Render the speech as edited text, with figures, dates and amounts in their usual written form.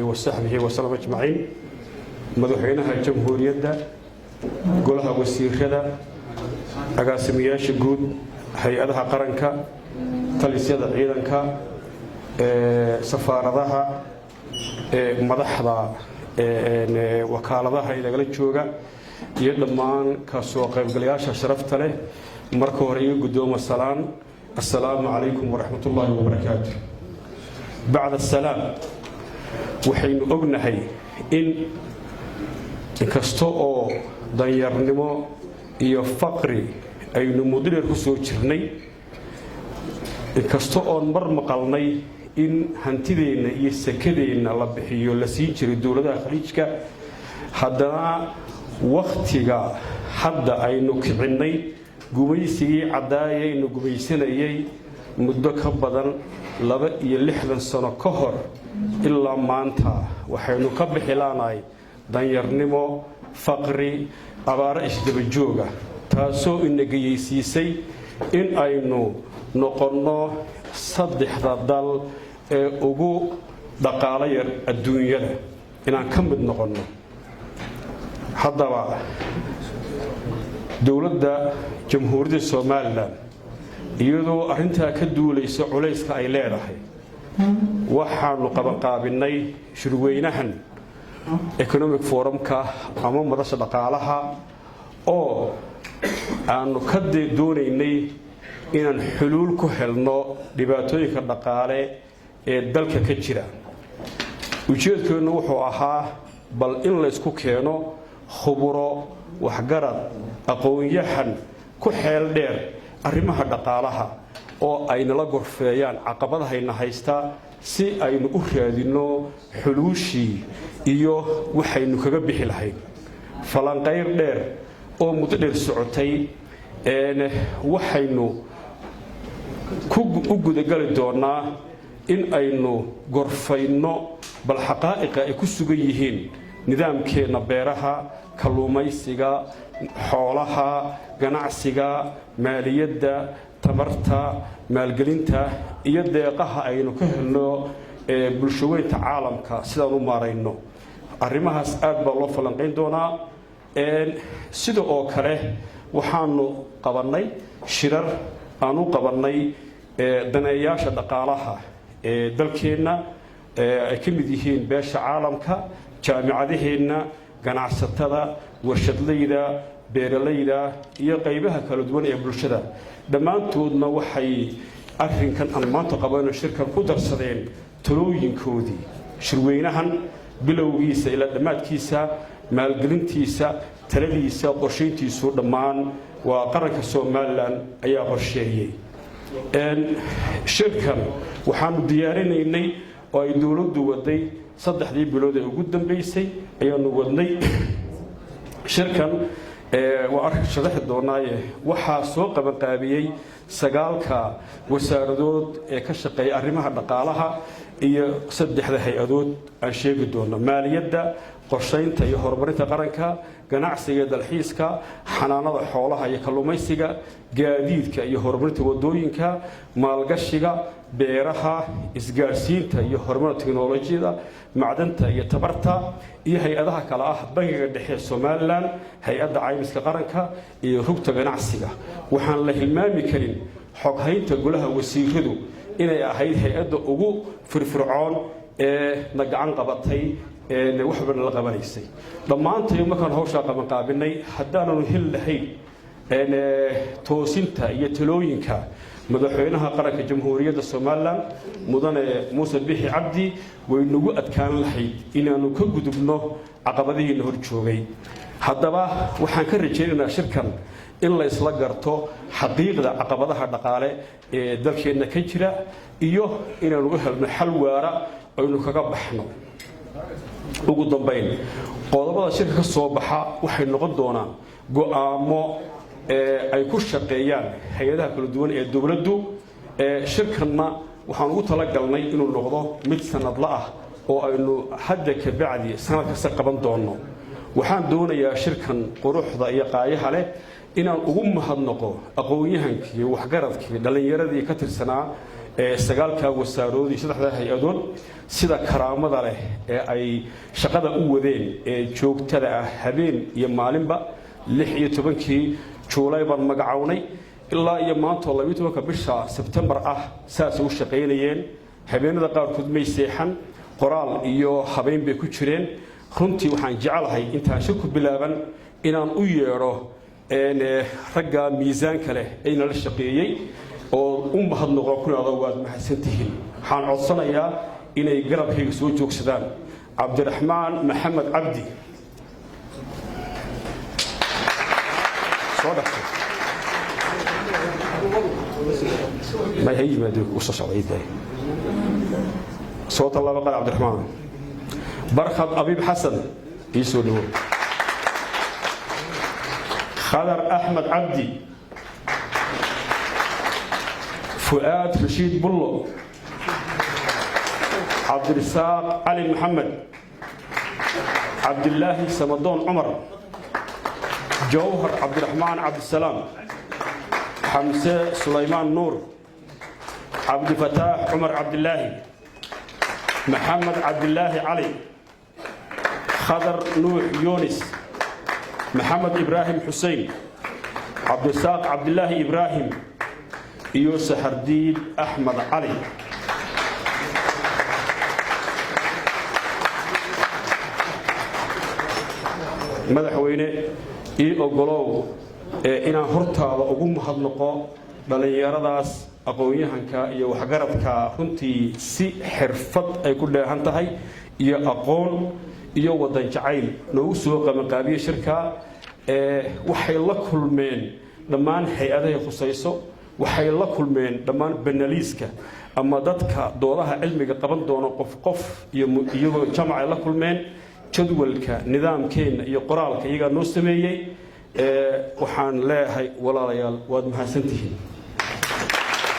Wasaxbihi wasalam ajmaciin. Madaxweynaha Jamhuuriyadda, golaha wasiirada, agaasimayaasha guud, hay-adaha qaranka, talisyada ciidanka, safaaradaha, madaxda wakaaladaha inagala jooga iyo dhammaan kasoo qaybgalayaasha sharafta leh, marka hore iga guddooma salaan. Assalaamu calaykum waraxmatullaahi wabarakaatu. Bacda asalaam, waxaynu ognahay in inkasta oo danyarnimo iyo faqri aynu muddo dheer ku soo jirnay, inkasta oon mar maqalnay in hantideenna iyo sakadeenna la bixiyo, la siin jiray dowladaha Khaliijka, haddana wakhtiga hadda aynu kicinnay gumaysigii caddaayaynu gumaysanayay muddo ka badan 62 sano ka hor ilaa maanta, waxaynu ka bixilaanahay danyarnimo, faqri, abaaro isdabajooga, taasoo ina geyeysiisay in aynu noqonno saddexda dal ee ugu dhaqaalo yar adduunyada inaan ka mid noqonno. Haddaba, dowladda Jamhuuriyadda Somaliland, iyadoo arrintaa ka duulaysa culayska ay leedahay, waxaanu qabanqaabinnay shirweynahan Economic Forumka ama madasha dhaqaalaha, oo aanu ka doonaynay inaan xuluul ku helno dhibaatooyinka dhaqaale ee dalka ka jira. Ujeedkeennu wuxuu ahaa bal in laysku keeno khuburo, waxgarad, aqoon-yahan ku xeel dheer arrimaha dhaqaalaha, oo ay nala gorfeeyaan caqabadahayna haystaa, si aynu u raadinno xuluushii iyo waxaynu kaga bixi lahayn. Falanqayr dheer oo muddo dheer socotay, waxaynu u gudagali doonnaa in aynu gorfayno bal xaqaa'iqa ay ku sugan yihiin nidaamkeenna beeraha, kalluumaysiga, xoolaha, ganacsiga, maaliyadda, tamarta, maalgelinta iyo deeqaha aynu ka helno bulshaweynta caalamka, sidaan u maarayno. Arrimahaas aad baa loo falanqayn doonaa. Sida oo kale, waxaanu qabannay shirar aan u qabannay daneeyaasha dhaqaalaha ee dalkeenna, ay ka mid yihiin beesha caalamka, jaamicadaheenna, ganacsatada, warshadlayda, beeralayda iyo qaybaha kala duwan ee bulshada. Dhammaantoodna waxay arrinkan aan maanta qabano, shirkan, ku darsadeen talooyinkoodii. Shirweynahan bilowgiisa ilaa dhammaadkiisa, maalgelintiisa, taladiisa, qorshayntiisu dhammaan waa qaranka Somaliland ayaa qorsheeyey. Shirkan waxaanu diyaarinaynay oo ay dowladdu waday 3dii bilood ee ugu dambaysay ayaanu wadnay shirkan. Waa arka sharaxi doonaaye, waxaa soo qabanqaabiyey sagaalka wasaaradood ee ka shaqeeya arrimaha dhaqaalaha iyo saddexda hay-adood aan sheegi doono: maaliyadda, qorshaynta iyo horumarinta qaranka, ganacsiga iyo dalxiiska, xanaanada xoolaha iyo kalluumaysiga, gaadiidka iyo horumarinta wadooyinka, maalgashiga, beeraha, isgaadhsiinta iyo horumarinta teknolojiyada, macdanta iyo tabarta, iyo hay-adaha kale ah Bangiga Dhexe ee Somaliland, Hay-adda Caymiska Qaranka iyo Rugta Ganacsiga. Waxaan la hilmaami karin xoghaynta golaha wasiiradu inay ahayd hay-adda ugu firfircoon ee na gacan qabatay, waxbana la qabanaysay dhammaantay markaan hawshaa qabanqaabinay. Haddaananu heli lahayn toosinta iyo talooyinka madaxweynaha qaranka Jamhuuriyadda Somaliland, Mudane Muuse Bixi Cabdi, way nagu adkaan lahayd inaannu ka gudubno caqabadihiina hor joogay. Haddaba, waxaan ka rajaynaynaa shirkan in la isla garto xaqiiqda caqabadaha dhaqaale ee dalkeenna ka jira iyo inaanu u helno xal waara aynu kaga baxno. Ugu dambayn, qodobada shirka ka soo baxa waxay noqon doonaan go'aamo ay ku shaqeeyaan hay-adaha kala duwan ee dowladdu. Shirkanna waxaan ugu talagalnay inuu noqdo mid sanadla ah oo aynu hadda ka bacdi sanad kasta qaban doonno. Waxaan doonayaa shirkan quruxda iyo qaayaha leh inaan ugu mahadnaqo aqoon-yahankii, waxgaradkii, dhallinyaradii ka tirsanaa Sagaalkaa wasaarood iyo saddexdaa hay-adood sida karaamada leh ee ay shaqada u wadeen ee joogtada ah, habeen iyo maalinba, 16-kii Juulay baan magacawnay, ilaa iyo maantoo 12-ka bisha Sebtembar ah saasay u shaqaynayeen. Habeenada qaarkood may seexan, qoraal iyo habeyn bay ku jireen. Runtii waxaan jecelahay intaan shirku bilaaban inaan u yeedho ragga miisaanka leh ee nala shaqeeyey oo u mahadnaqo, ku idhaahdo waad mahadsantihiin. Waxaan codsanayaa inay garabkayga soo joogsadaan. Cabdiraxmaan Maxamed Cabdi, soo dhaqso. May ha yimaado, u soo socday, soo tallaabo qal. Cabdiraxmaan Barkhad Abiib Xasan, ii soo dhawo. Khadar Axmed Cabdi, Fu'aad Rashiid Bullo, Cabdirisaaq Cali Maxamed, Cabdilaahi Samadoon Cumar, Jawhar Cabdiraxmaan Cabdisalaam, Xamse Sulaymaan Nuur, Cabdifataax Cumar Cabdilaahi, Maxamed Cabdilaahi Cali, Khadar Nuux Yunis, Maxamed Ibraahim Xusein, Cabdisaaq Cabdilaahi Ibraahim iyo Saxardiid Axmed Cali. Madaxweyne, ii ogolow inaan hortaada ugu mahadnaqo dhallinyaradaas aqoon-yahanka iyo waxgaradka, runtii si xirfad ay ku dheehan tahay iyo aqoon iyo waddan jacayl noogu soo qabanqaabiye shirka. Waxay la kulmeen dhammaan hay-adahay khusayso, waxay la kulmeen dhammaan banaliiska ama dadka doodaha cilmiga qaban doona, qof qof iyo iyagoo jamacay la kulmeen. Jadwalka, nidaamkeenna iyo qoraalka iyagaa noo sameeyey. Waxaan leeyahay, walaalayaal, waad mahadsantihiin.